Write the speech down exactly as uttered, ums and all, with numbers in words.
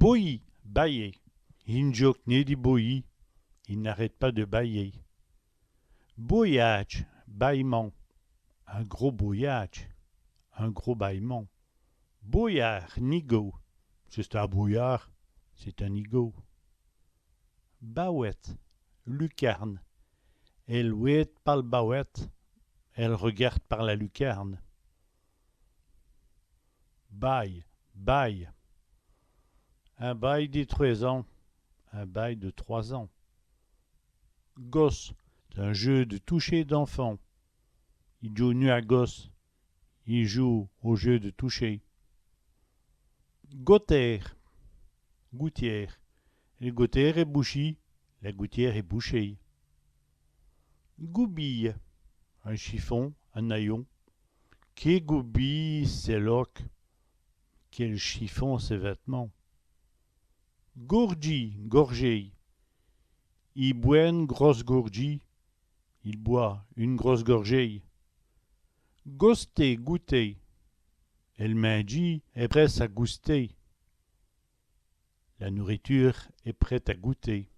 Boyî, bâiller. I n' djoke nén di boyî. Il n'arrête pas de bâiller. Boyâdje, bâillement. Un gros boyâdje. Un gros bâillement. Boyârd, nigaud. C'è-st-on boyârd. C'est un nigaud. Bawète, lucarne. Èle wéte pa l' bawète. Elle regarde par la lucarne. Baye, bail. On baye di trwès-ans. Un bail de trois ans. Gosse, c'est un jeu de toucher d'enfant. I djouwenut à gosse. Ils jouent au jeu de toucher. Gotêre, gouttière. Èl gotêre èst bouchîye. La gouttière est bouchée. Goubîye, un chiffon, un haillon. Qué goubîye sès loques. Quel chiffon ses vêtements. Gourdjîye, gorgée. I bwèt ène grosse gourdjîye. Il boit une grosse gorgée. Goster, goûter. Èl mindjî èst prèt' à gouster. La nourriture est prête à goûter.